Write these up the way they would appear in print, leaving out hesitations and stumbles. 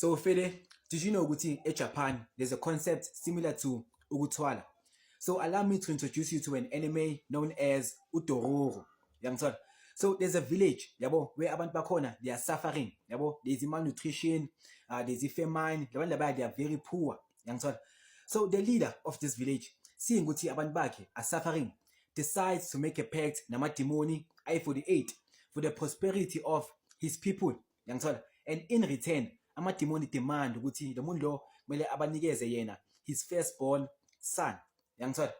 So Fede, did you know ukuthi eJapan there's a concept similar to ukuthwala? So allow me to introduce you to an anime known as uDororo. Yangithola? So there's a village, yabo, where abantu bakhona they are suffering, yabo. There's malnutrition, there's famine, labantu laba they are very poor. Yangithola? So the leader of this village, seeing ukuthi abantu bakhe are suffering, decides to make a pact namadimoni ayi-48 for the prosperity of his people. Yangithola? And in return, amadimoni demand ukuthi lo muntu lo kumele abanikeze yena his firstborn son. Yangithola?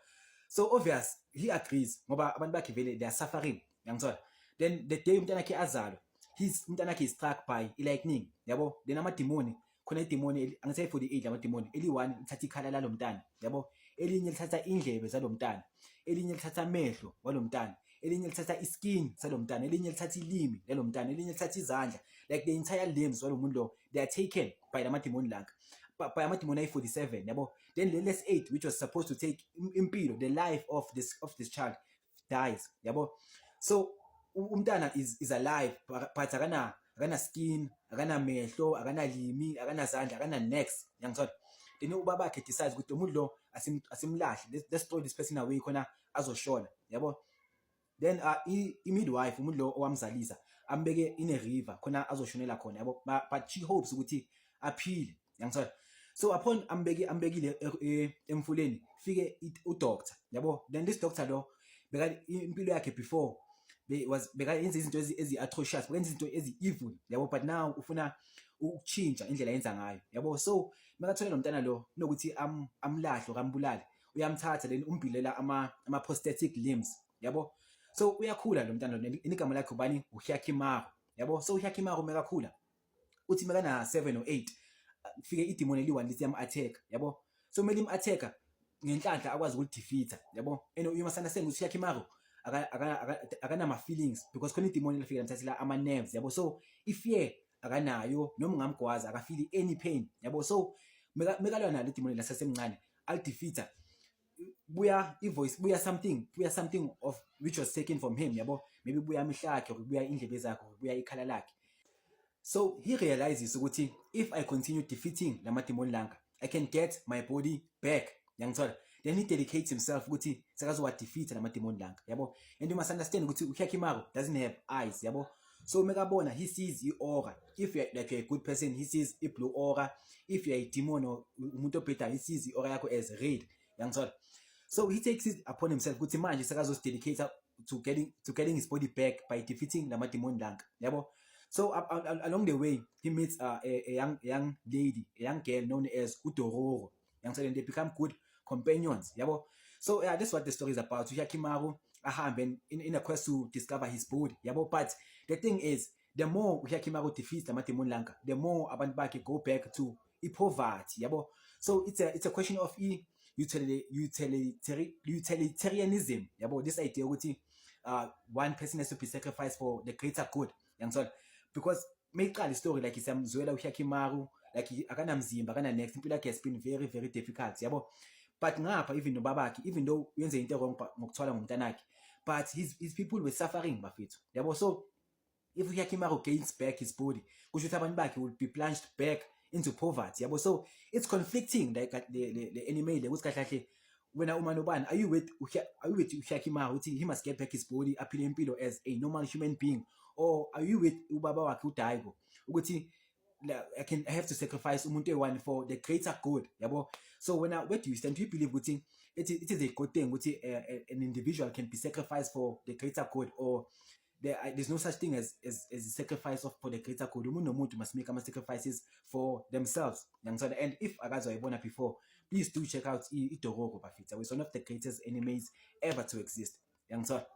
So obvious he agrees ngoba abantu bakhe vele they are suffering. Yangithola? Then the day umntanakhe azalwa, his umntanakhe is struck by lightning, yabo. Then amadimoni khona idimoni angithi 48 lamadimoni, eli-1 lithatha ikhala lalo mntana, yabo, elinye lithatha indlebe zalo mntana, elinye lithatha amehlo walo mntana, elinye lithatha iskin salo mntana, elinye lithatha ilimi lalo mntana, elinye lithatha izandla, like the entire limbs walo muntu lo, they are taken by lamadimoni lanka, by amadimoni ayi-47, yabo. Then the last 8, which was supposed to take impilo, the life of this child, dies, yabo. So umntana is alive, but akana skin, akana mehlo, akana limi, akana zandla, akana necks, yangithola? Then ubabakhe decides ukuthi lo muntu lo asimlahle, let's throw this person away khona azoshona, yabo. Then i-midwife, umuntu lo owamzalisa, ambeke in a river khona azoshonela khona, yabo, but she hopes ukuthi aphile, yangithola? So upon ambeke ambekile emfuleni, fike udoctor, yabo. Then this doctor lo beka impilo yakhe before was beka yenza izinto ezi atrocious, beka izinto ezi evil, yabo, but now ufuna ukuchinja indlela ayenza ngayo, yabo. So makathola lo mntana lo, kunokuthi amlahle or ambulale, uyamthatha then umbhilela ama prosthetic limbs, yabo. So uyakhula lo mntana lo, igama lakhe ubani? UHyakimaru, yabo. So uHyakimaru mekakhula, uthi mekana 7 or 8, kufike idemon eli-1 lithi yam-attack, yabo. So kumele im-attack ngenhlanhla akwazi ukulidefeat, yabo. And you must understand ukuthi Hyakkimaru akanama feelings because khona idemon elifike lamthathela ama-nerves, yabo. So i-fear akanayo, noma ungamgwaza akafili any pain, yabo. So mekalwa nalo idemon lasasemncane, alidefeat, buya i-voice, buya something of which was taken from him, yabo. Maybe buya amehlo akhe or buya indlebe zakhe or buya ikhala lakhe. So he realizes ukuthi if I continue defeating lamademon lanka, I can get my body back, yangithola? Then he dedicates himself ukuthi sekazowa-defeat lamademon lanka, yabo. And you must understand ukuthi uHyakimaru doesn't have eyes, yabo. So mekabona, he sees i-aura. If you're like you're a good person, he sees i-blue aura. If you're a demon or umuntu obhedayo, he sees i-aura yakho as red, yangithola? So he takes it upon himself ukuthi manje sekazosidedicate to getting his body back by defeating lamademon lanka, yabo. So along the way he meets a young lady, a young girl known as uDororo, yangithola? And they become good companions, yabo. So yeah, this is what the story is about. uHyakimaru ahambe in a quest to discover his body, yabo. But the thing is, the more uHyakimaru defeats lamademon lanka, the more abantu bakhe go back to i-poverty, yabo. So it's a question of utilitarianism, yabo, this idea ukuthi one person has to be sacrificed for the greater good, yangithola? Because mayiqala istory, like siyamzwela uHyakimaru, like akanamzimba, akana next, impilo yakhe has been very very difficult, yabo. But ngapha even nobabakhe, even though uyenze into wrong ngokuthwala ngomntanakhe, but his people were suffering, bafethu, yabo. So if uHyakimaru gains back his body, kusho ukuthi abantu bakhe will be plunged back into poverty, yabo. So it's conflicting, like the anime le, ukuthi kahle kahle wena uma nobani, are you with uHyakimaru ukuthi he must get back his body, aphile impilo as a normal human being, or are you with ubaba wakhe uDaigo ukuthi I have to sacrifice umuntu eyi-one for the greater good, yabo? So wena, where do you stand? Do you believe ukuthi it is a good thing ukuthi an individual can be sacrificed for the greater good, or there's no such thing as a sacrifice of for the greater good, umuntu nomuntu must make ama-sacrifices for themselves, yangithola? And if akaze wayibona before, please do check out iDororo, bafethu. It's one of the greatest animes ever to exist, yangithola?